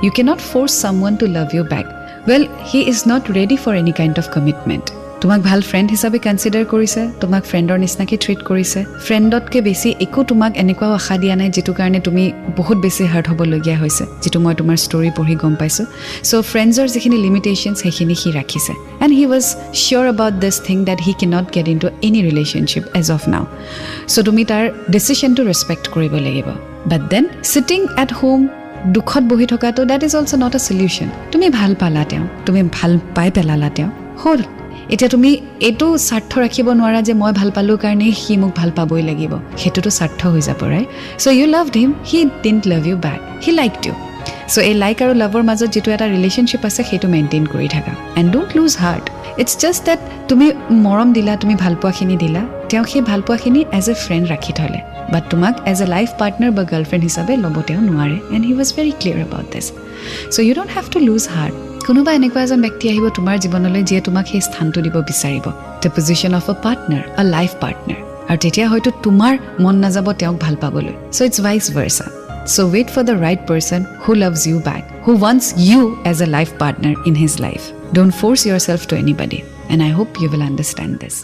You cannot force someone to love you back. Well, he is not ready for any kind of commitment. তোমাক ভাল friend হিচাপে consider কৰিছে, তোমাক ফ্ৰেণ্ডৰ নিচিনাকৈ ট্ৰিট কৰিছে, ফ্ৰেণ্ডতকৈ বেছি একো তোমাক এনেকুৱাও আশা দিয়া নাই যিটো কাৰণে তুমি বহুত বেছি হাৰ্ট হ'বলগীয়া হৈছে, যিটো মই তোমাৰ ষ্টৰি পঢ়ি গম পাইছোঁ। চ' ফ্ৰেণ্ডছৰ যিখিনি লিমিটেশ্যনছ সেইখিনি সি ৰাখিছে, and he was sure about this thing that he cannot get into any relationship as of now. So তুমি তাৰ ডিচিশ্যনটো ৰেচপেক্ট কৰিব লাগিব। But then sitting at home দুখত বহি থকাটো that is also not a solution. তুমি ভাল পালা তেওঁ, তুমি ভাল পাই পেলালা তেওঁ, হ'ল। এতিয়া তুমি এইটো স্বাৰ্থ ৰাখিব নোৱাৰা যে মই ভাল পালোঁ কাৰণেই সি মোক ভাল পাবই লাগিব, সেইটোতো স্বাৰ্থ হৈ যাব, right? So you loved him, he didn't love you back, he like you. So এই লাইক আৰু লাভৰ মাজত যিটো এটা ৰিলেশ্যনশ্বিপ আছে সেইটো মেইনটেইন কৰি থাকা, and don't lose heart. It's just that তুমি মৰম দিলা, তুমি ভালপোৱাখিনি দিলা, তেওঁ সেই ভালপোৱাখিনি এজ এ ফ্ৰেণ্ড ৰাখি থ'লে, বাট তোমাক এজ এ লাইফ পাৰ্টনাৰ বা গাৰ্লফ্ৰেণ্ড হিচাপে ল'ব তেওঁ নোৱাৰে, and he was very clear about this. So you don't have to lose heart. কোনোবা এনেকুৱা এজন ব্যক্তি আহিব তোমাৰ জীৱনলৈ যিয়ে তোমাক সেই স্থানটো দিব বিচাৰিব, the position of a partner, a life partner. আৰু তেতিয়া হয়তো তোমাৰ মন নাযাব তেওঁক ভাল পাবলৈ। So it's vice versa. So wait for the right person who loves you back, who wants you as a life partner in his life. Don't force yourself to anybody, and I hope you will understand this.